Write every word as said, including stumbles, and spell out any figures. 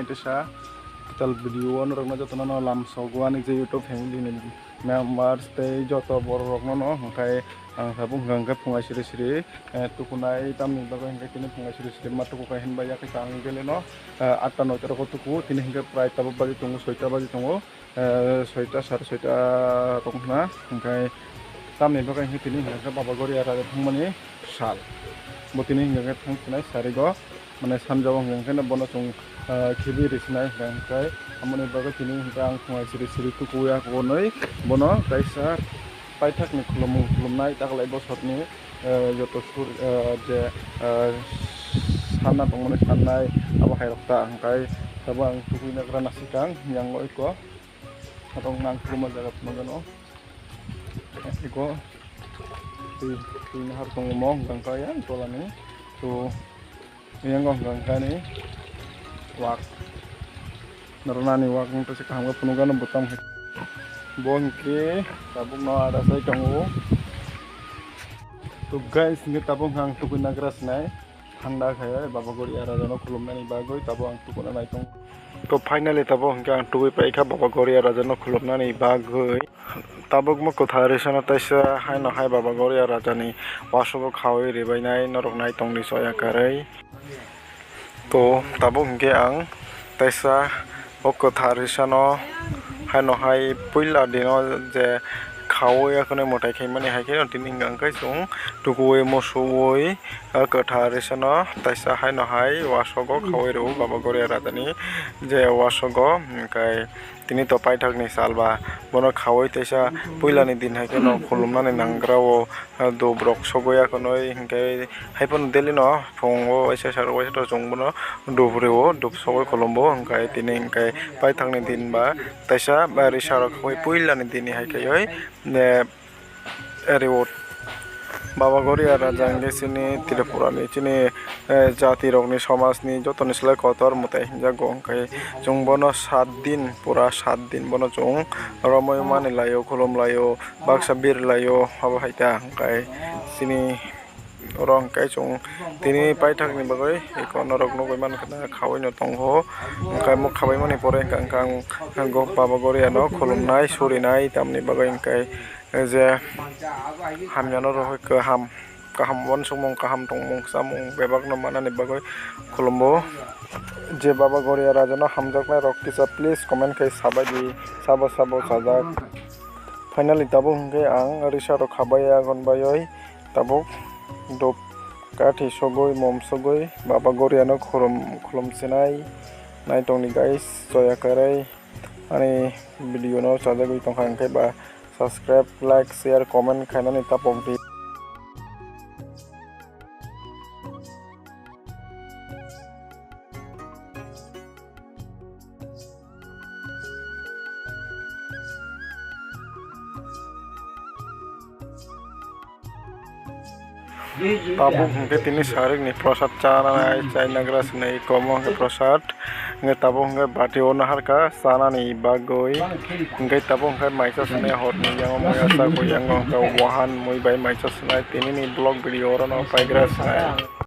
Tesa total video o norokno jotono no lamsogo ani je YouTube family ni members tei joto borok rokno no, hwnkhe ang tabuk hwnkha hwnkhe phungai siri siri, eh, tukunai tamni bagwi hwnkhe tini phungai siri siri ma tukukhai hinba yakhe ang beleno, eh, atta noita rogo tuku, tini hwnkhe prai tabuk baji tongo, soita baji tongo. Eh, soita, sare soita rok hwnkha, hwnkhe tamni bagwi hwnkhe tini hwnkhe Baba Goria raja thangmani sal. Bo tini hwnkhe thang sinai sarigo, mane sanjao hwnkhe bono chwng, eh, khibi risinai hwnkhe, amoni bagwi tini hwnkhe ang phungai siri siri tukuya hwnwi bono kaisa paithakni khulumung khulumnai taklai bosorni, eh, joto sur, eh, je, eh, sanna tongmani sannai abo hairok ta hwnkhe tabuk ang tukui nagra nasikang yang oi ko. Atong nang kuruma jaga phunugano. Iko twi, twi nahar tongo mo hwnkha yang tolani. To yang hwnkha ni wak. Nornani wak wngkha se kaham khe phunugano bwtang hai. Bo hwnkhe tabukno ada sai tongo. To guys, hwnkhe tabuk ang tukui nagra sinai. Thangda khe Baba Goria rajano khulumnani bagwi tabuk ang tukuna nai tongo. To finally tabuk hwnkhe ang tugui paikha Baba Goria rajano khulumnani bagwi. Tabuk mo kwthar risano taisa haino hai Baba Goria rajani wasogo khaui ribainai norok nai tongdi soya karwi. To tabuk hwnkhe ang taisa o kwthar risano haino hai puila dino je khaui akhwnwi mwtai khaimani hai kheno tini hwnkha hwnkhe chwng tukuui musuui o kwthar risano taisa haino hai wasogo khaui rwo Baba Goria rajani je wasogo hwnkhe tini to paithakni sal ba bono khaui taisa puilani din hai kheno khulumnani nangra o. Dub rok sogwi akhwnwi hwnkhe haiphano daily no phungo waisa saro waisa to chwng bono dub rwo, dub sogwi khulumbo hwnkhe tini hwnkhe paithakni din ba taisa risa rok wngwi puilani din ni hai khaiwi, eh, rwo. Baba Goria raja hwnkhe chini Tripura ni chini, eh, jati rok ni somaj ni joto ni slai kotor mwtai hwnjago hwnkhe chwng bono sat din pura sat din bono chwng romwi mani laio khulum laio. Baksa bir laio abo hai ta hwnkhe chini oro hwnkhe chwng tini paithakni bagwi eko norok nugwi mankha na khaui no tongo hwnkhe mokha bai mani pore hwnkhe ang Baba Goria no khulumnai surinai tamni bagwi hwnkhe je hamya no rohoi kaham kaham uansukmung kaham tongmung chamung bebak no manani bagwi khulumbo je Baba Goria raja no hamjaknai rok kisa please comment khai sabai di sabo sabo sajak. Finally tabuk hwnkhe ang risa rok khabai agon baioi tabuk dop kathi sogwi mom sogwi Baba Goria no khulum khulum sinai nai tongni guys soya kwrwi ani video no chajagwi tongkha hwnkhe ba subscribe like share comment khainani tapok di. Tabuk hwnkhe tini sarikni prosad chanai chainagra sinai komo hwnkhe prosad hwnkhe tabuk hwnkhe bati o naharkha chanani bagwi hwnkhe tabuk hwnkhe maisa sinai horni yango maya chakbo yango hwnkhe wahan mui bai maisa sinai tinini vlog video orono paigra sinai.